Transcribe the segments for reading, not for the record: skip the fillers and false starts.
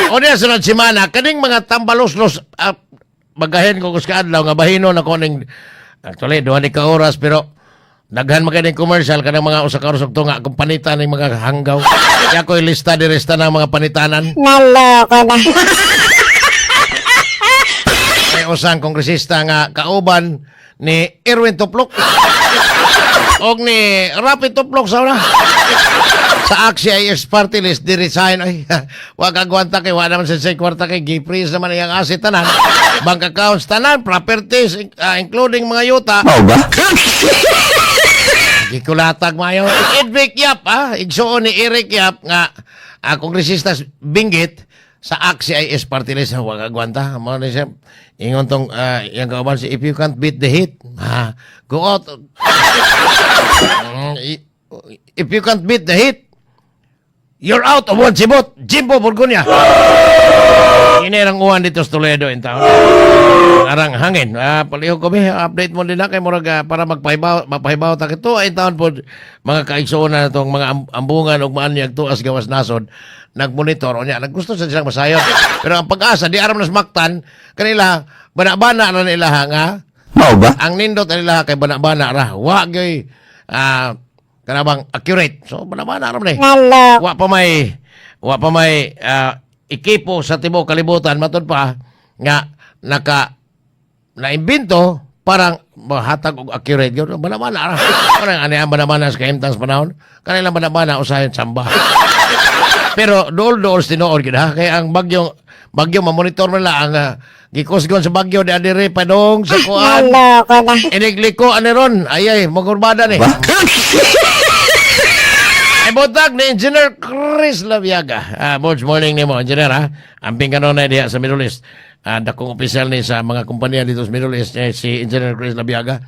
O niya, sunod semana, kaning mga tambaloslos, bagahin ko kus kaadlaw nga bahino na ko ning actually duha ni ka oras, pero daghan man kay commercial, kanang mga 1 ka oras ug tunga kung panitan ning mga hanggaw. Kaya ko ilista diresta ng mga panitanan. Naloko na. May usang kongresista nga kauban ni Erwin Tuplok og ni Rapi Tuplok sa una sa ACT-CIS party list di resign. Ay, wa kagwanta kay wa naman sa kwarta, kay gi-freeze naman iyang asset tanan, bank accounts tanan, properties, including mga yuta. Mao ba? Gikulatag mayo. Edvic Yap, igsuon ni Eric Yap nga kongresista Benguet sa ACT-CIS party list, wa kagwanta. Mao ni siya ingon tong iyang kauban si, "If you can't beat the heat, ha, go out. If you can't beat the heat, you're out of one sibot." Jimbo Borgonia. Inerang uwan dito sa Toledo in town. Arang hangin. Palihog ko update mo din na kay murag para magpahibaw mapahibaw ta kito ay taon po mga kaigsuonan na itong mga ambungan ug maanyag tuas gawas nasod nagmonitor unya naggusto sa silang masayon. Pero ang PAGASA di aram nas Mactan kanila bana-bana na nila nga Mao ba? Ang nindot nila kay bana-bana ra, wa gyud kanabang accurate, so bana-bana ra man eh. Naloko. Wa pa may ekipo sa tibuok kalibutan, matud pa nga naka naimbento parang mahatag og accurate gyud. Bana-bana ra, parang ani ang bana-bana sa kahimtang sa panahon, kanila bana-bana usahay tsamba, pero dool-dool sa tinuod gyud ha, kay ang bagyo bagyo mamonitor man lang ang gikusgon sa bagyo di adire padong sa kuan. Naloko na. Inigliko ani ron, ay ay magurbada ni. Ba? Ay butag ni Engineer Chris Laviaga. Good morning nimo, Engineer ha. Amping kanunay diha sa Middle East. Dakong opisyal ni sa mga kumpanya dito sa Middle East eh, si Engineer Chris Laviaga.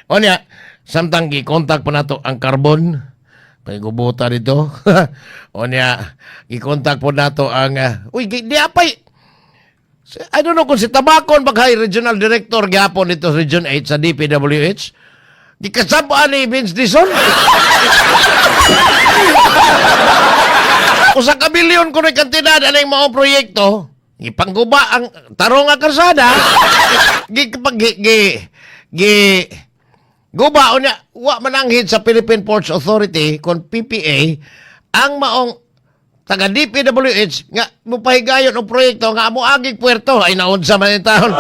O niya, samtang gi-contact pa nato ang Carbon, pagigubuta dito. O niya, gi-contact po nato ang uy, di apay I don't know kung si Tabacon bagay regional director gyapon dito sa Region 8 sa DPWH. Gikasabaan ni Vince Dizon. 1 ka bilyon kuno kantidad aning maong proyekto. Gipangguba ang tarong nga karsada. Gi pag gi, gi, gi guba unya wa mananghid sa Philippine Ports Authority kon PPA ang maong taga DPWH nga mupahigayon og proyekto nga moagig puerto. Ay, naunsa man in taon.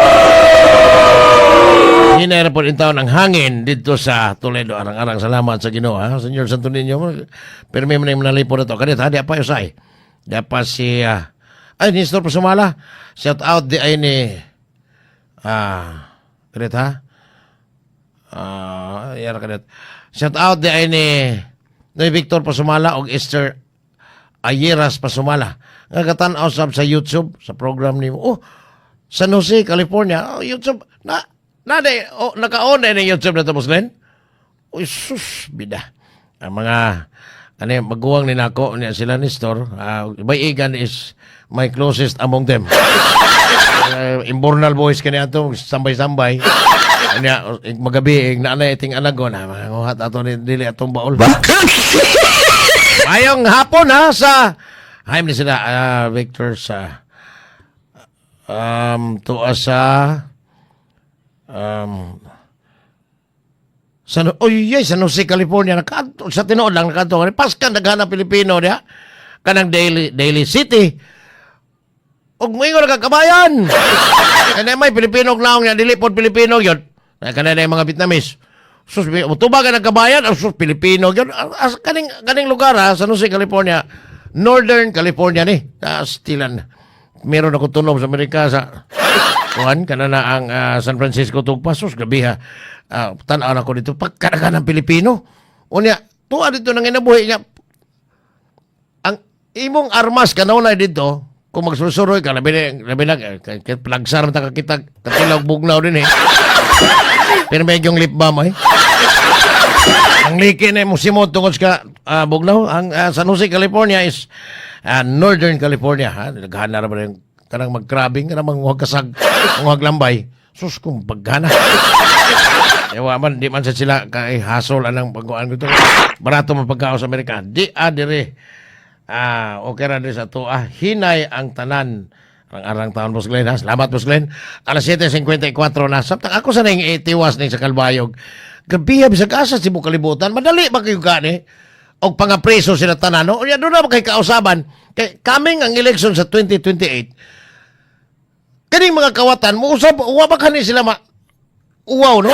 Hinay po in taon ang hangin dito sa Toledo. Arang-arang salamat sa Ginoo ha. Señor Santo Niño, pero may man manalipo na to. Kanit ha, di pa usay. Di pa si ay Nestor Pasumala. Shout out di ay ni kanit ha. Yara kanit. Shout out di ay ni Victor Pasumala og Esther Ayeras Pasumala. Nga katan-aw sab sa YouTube sa program nimo. Oh, San Jose, California. Oh, YouTube. Na, na, oh, naka-on na yung YouTube na to, Boss Glenn. Uy, sus, bida. Ang mga, ano, maguwang ni nako niya sila ni Store. Bay Igan is my closest among them. Imbornal boys kani ato, sambay-sambay. Nya, magabi, naanay iting anago na, manguhat ato ni dili atong baol. Ba? Mayong hapon ha sa Haim ni sila Victor sa tuwa sa San Oy, yes, San Jose, California, nakaadto sa tinuod lang nakaadto paskan daghan ang Pilipino diha kanang Daly Daly City ug moingon ka kabayan kanay may Pilipino naong niya, dili pod Pilipino gyud, kanay na mga Vietnamese. Sus, mutubag ang kabayan, sus, Pilipino gyud. As, kaning kaning lugar ha, San Jose, California, Northern California ni. Stilan. Meron ako tunom sa Amerika sa kuan kana na ang San Francisco tugpa, sus, gabi ha. Tan-aw na ko dito pagkadagan ng Pilipino. Unya, tuwa dito nang inabuhi niya. Ang imong armas kanunay dito, kung magsusuroy ka, labi na, kay plagsar man ta kakita, katilaw bugnaw din eh. Pero may yung lip balm ay. Ang liki na mo simot tungod sa bugnaw. Ang San Jose, California is Northern California. Ha? Nagana na ba yung kanang mag-crabbing, kanang manguhag kasag, manguhag lambay. Sus, kung paggana. Ewa man, di man sa sila kay hasol anang pagkuan ko. Barato man pagkaon sa Amerika. Di dire. Okay ra sa to. Hinay ang tanan. Arang-arang taon, Boss Glenn, ha? Salamat, Boss Glenn. Alas 7:54 na. Samtang ako sa nang itiwas ni sa Kalbayog. Grabe, bisag asa sa tibuok kalibutan. Madali ba kayo gani? Og pangapreso sila tanan. No? Unya, doon na ba kay kausaban? Kay coming ang election sa 2028. Kaning mga kawatan, muusab, uwa ba kani sila ma uwaw, no?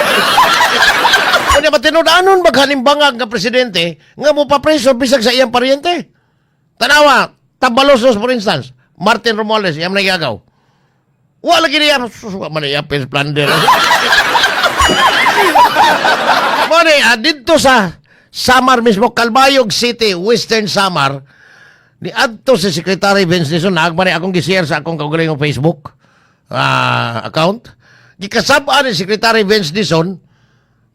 Unya, matinud-anon ba kaning bangag nga presidente nga mo papreso bisag sa iyang paryente? Tanawa, Tambaloslos, for instance, Martin Romualdez, iyang nagagaw. Wa lagi niya, susuka man niya, peace plunder. Mao ni, dito sa Samar mismo, Calbayog City, Western Samar, ni adto si Secretary Vince Dizon, naagma ni akong gi-share sa akong kaugalingong Facebook account. Gikasab-an ni Secretary Vince Dizon,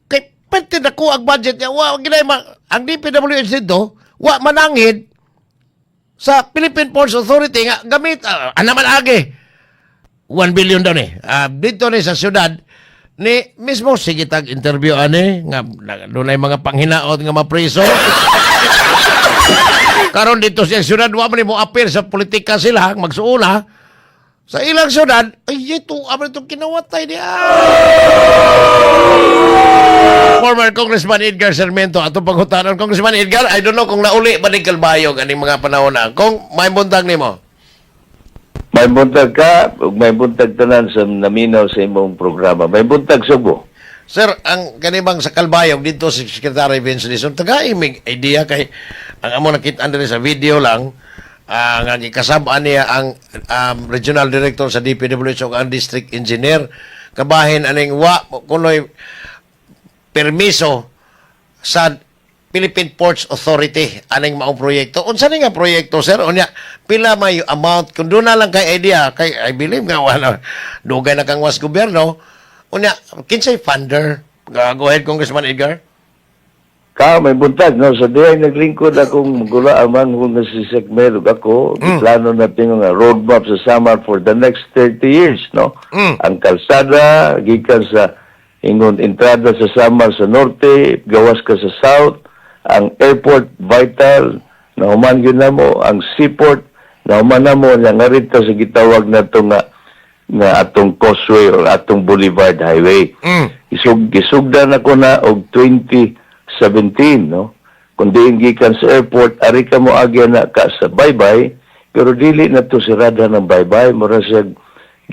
kay pwede na ko ang budget niya. Wa, ginay ma, ang DPWH dito, wa mananghid sa Philippine Ports Authority nga gamit, naman agi 1 billion daw ni dito ni sa syudad ni mismo. Sige, tag interview ani nga dunay mga panghinaot nga mapriso karon dito sa syudad. Wa man ni mo appear sa politika sila magsuuna sa ilang syudad. Ay, ito amo itong kinawatay niya. Former Congressman Edgar Sarmiento atong pangutanon. Congressman Edgar, I don't know kung nauli ba ni Kalbayog aning mga panahon na. Kung may buntag nimo. May buntag ka, ug may buntag tanan sa naminaw sa imong programa. May buntag, Subo. Sir, ang kanibang sa Kalbayog dito si Secretary Vince Dizon, taga imig idea kay ang amo nakita diri sa video lang, nga gikasab-an niya ang regional director sa DPWH ug ang district engineer kabahin aning wa kunoy permiso sa Philippine Ports Authority aning maong proyekto. Unsa ni nga proyekto, sir? Unya, pila may amount kung doon na lang kay idea kay I believe nga wala dugay na kang was gobyerno. Unya, kinsay funder? Go ahead, Congressman Edgar. Ka, may buntag, no? Sa dihay naglingkod akong gula amang kung nga si Sec Mel ug ako, plano natin nga roadmap sa Samar for the next 30 years, no? Ang kalsada, gikan sa ingon entrada sa Samar sa norte, gawas ka sa south, ang airport vital, nahuman gyud namo, ang seaport, nahuman namo, nga ngarita sa gitawag nato nga nga atong causeway or atong boulevard highway. Isug gisugdan ako na og 2017, no? Kung diin gikan sa airport, ari ka mo agya na ka sa baybay, pero dili na to sirada ng baybay, mura siya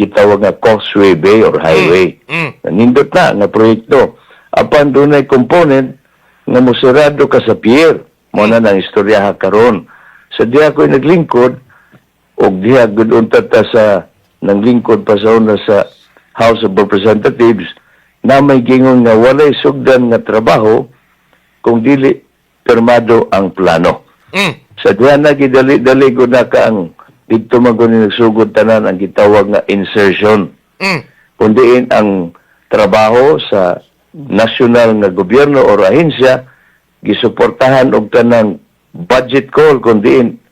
gitawag nga causeway bay or highway. Nanindot na nga proyekto. Apan dunay component nga musirado ka sa pier. Mo na nang istoryaha karon. Sa diha ko'y naglingkod, og diha gud unta ta sa nanglingkod pa sa una sa House of Representatives na may gingon nga walay sugdan nga trabaho kung dili pirmado ang plano. Sa diha na gidali-dali gud na ka ang didto man gud ni nagsugod tanan ang gitawag nga insertion. Kung diin ang trabaho sa national nga gobyerno or ahensya gisuportahan og tanang budget call kung diin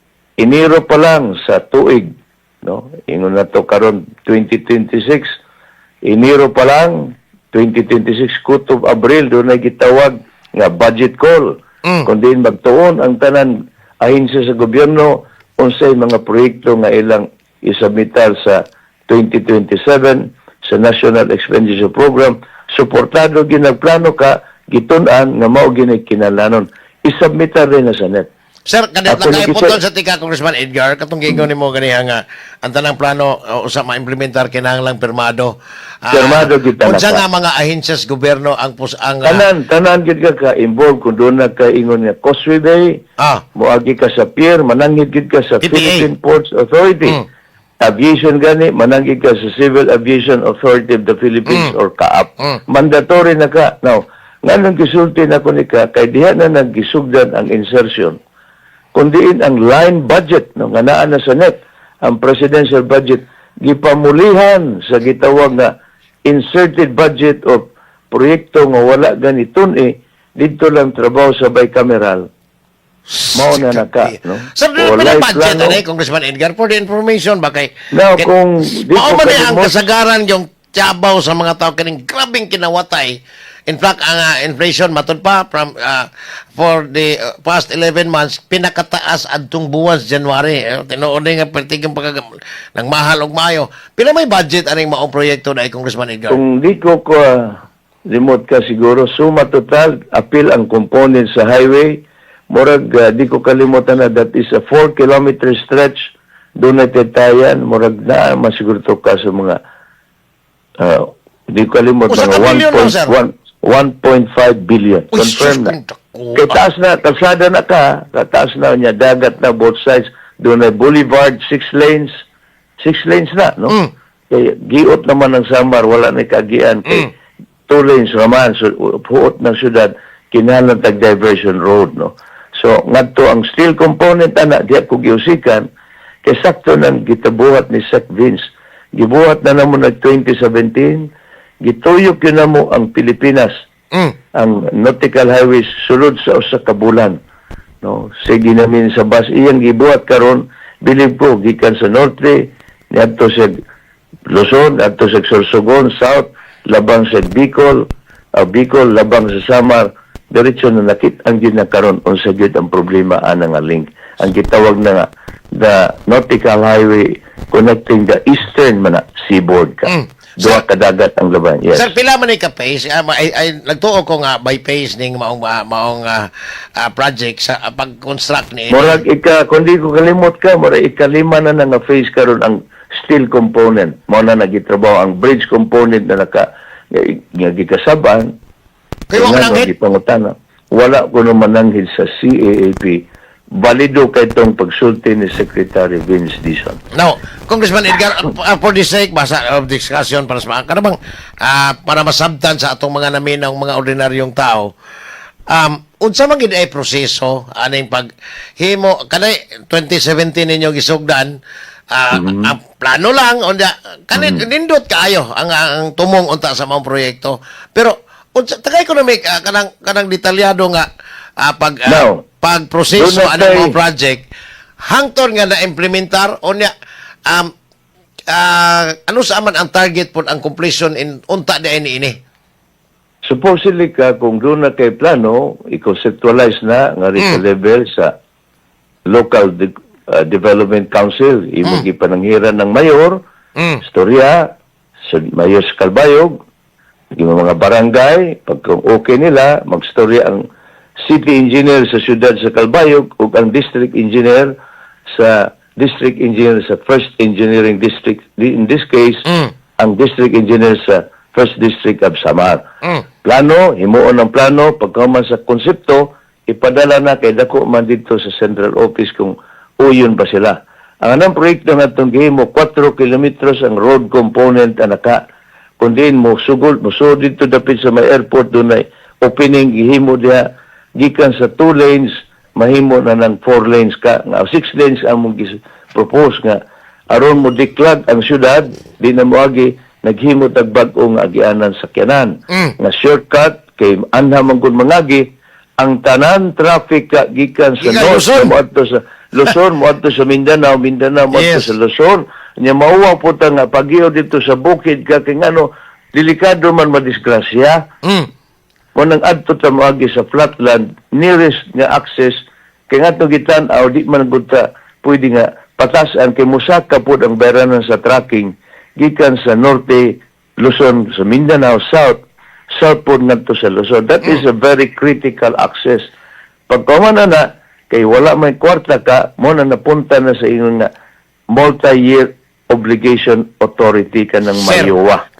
Enero pa lang sa tuig, no? Ingon na to karon 2026, Enero pa lang 2026, kutob Abril, doon na gitawag nga budget call kung diin magtuon ang tanan ahensya sa gobyerno unsay mga proyekto nga ilang isubmitar sa 2027 sa National Expenditure Program, suportado ginagplano ka gitun-an nga mao gini kinahanglanon isubmitar rin na sa NEP. Sir, kadit Ako lang kayo lagi, putol sir. sa tika, Congressman Edgar, katong giingon nimo ganiha nga ang tanang plano usa maimplementar kinahanglang pirmado. Pirmado gyud Unsa talaga. nga mga ahensya sa gobyerno ang pus ang Tanan tanan gid ka ka involved kung doon na ka ingon nga Causeway Bay, moagi ka sa pier, mananghid gid ka sa PPA. Philippine Ports Authority. Aviation gani, mananghid ka sa Civil Aviation Authority of the Philippines or CAAP. Mandatory na ka. Now, nganong gisulti na ko ni ka, kay diha na naggisugdan ang insertion. Kundiin ang line budget, no, nga naa na sa NEP, ang presidential budget, gipamulihan sa gitawag nga inserted budget of proyekto nga wala ganitun eh, dito lang trabaho sa bicameral. Mao na naka, no? Sir, doon Walay pa budget plano. ani, Congressman Edgar, for the information ba kay Now, kung di mao ko man ni ang kalimot- kasagaran yung tsabaw sa mga tao kining grabeng kinawatay In fact, ang inflation matud pa from for the past 11 months, pinakataas adtong buwan sa January. Eh, tinuod ni nga pertigang pagkag nang mahal og maayo. Pila may budget aning maong proyekto na, Congressman Edgar? Kung di ko limot ka, siguro suma total apil ang component sa highway, murag di ko kalimutan na that is a 4-kilometer stretch doon na tetayan, murag na masiguro to ka sa mga di ko kalimot, Usa mga ka billion lang, sir. 1.1 1.5 billion. Uy, Confirm sus, na. kung dako. Kay taas na, kalsada na ka, taas na niya, dagat na both sides. Doon ay boulevard, six lanes, six lanes na, no? Kay giot naman ng Samar, wala na kagian. Kay two lanes naman, so huot ng syudad, kinahanglan tag diversion road, no? So, ngadto ang steel component ana, di ako giusikan, kay sakto nang gitabuhat ni Sec Vince. Gibuhat na namo nag 2017, gituyok yun namo ang Pilipinas, ang nautical highways sulod sa usa ka bulan, no? Sige namin sa bus iyang gibuhat karon, bilib ko gikan sa norte niadto sa Luzon, adto sa Sorsogon, south labang sa Bicol, Bicol labang sa Samar, diretso na nakit ang gyud na karon unsa gyud ang problema ana nga link, ang gitawag na nga the nautical highway connecting the eastern man na seaboard ka. Duha ka dagat ang laban, yes. Sir, pila man ni ka phase? Ay, nagtuo ko nga by phase ning maong project sa pag-construct ni. Murag ika, kung di ko kalimot ka, murag ikalima na nga phase karon ang steel component. Mao na nagitrabaho ang bridge component na naka nga gikasaban. Kay wa Nga mananghid? gipangutana. Wala ko na mananghid sa CAAP. Balido kay itong pagsulti ni Secretary Vince Dizon. Now, Congressman Edgar, for the sake basa of discussion para sa mga kanabang para masabtan sa atong mga naminang mga ordinaryong tao. Unsa man gid ay proseso aning paghimo kanay 2017 ninyo gisugdan, ang plano lang unya kani nindot kaayo ang tumong unta sa mga proyekto, pero unsa tagay economic kanang detalyado nga pag Now, pagproseso doon na aning mga project hangtod nga na-implementar unya, ano sa man ang target pod ang completion in unta di ini ini? Supposedly ka, kung doon na kay plano, i-conceptualize na nga rin sa level sa local development council, imo gipananghiran ng mayor, istorya, sa mayor sa Calbayog, yung mga barangay, pag kung okay nila, magstorya ang city engineer sa siyudad sa Calbayog ug ang district engineer sa first engineering district, in this case, ang district engineer sa first district of Samar. Plano, himuon ang plano, pagkaman sa konsepto, ipadala na kay dako man dito sa central office kung uyon ba sila. Ang anang proyekto nga itong gihimo, 4 kilometros ang road component anaka. Kundi mo sugol, mo sugod dito dapit sa may airport, doon ay opening gihimo diha gikan sa 2 lanes mahimo na ng 4 lanes ka nga 6 lanes ang mong propose nga aron mo declog ang syudad, di na moagi naghimo tag bag-o nga agianan sa sakyanan nga shortcut kay anha man gud mangagi ang tanan traffic ka gikan sa Gikan north Luzon. Moadto sa Luzon, moadto sa Mindanao, Mindanao moadto sa Luzon. Nya mauwa po ta nga pagiyo dito sa bukid ka kay ngano delikado man madisgrasya. Mo nang adto ta moagi sa flatland, nearest nga access, kay ngadto gitan-aw di man gud ta pwede nga patasan kay musaka pud ang bayranan sa trucking gikan sa norte Luzon sa Mindanao, south south pod ngadto sa Luzon. That is a very critical access. Pagkaman na na kay wala may kwarta ka, mo na napunta na sa ingon nga multi-year obligation authority ka ng Sir, Mayowa.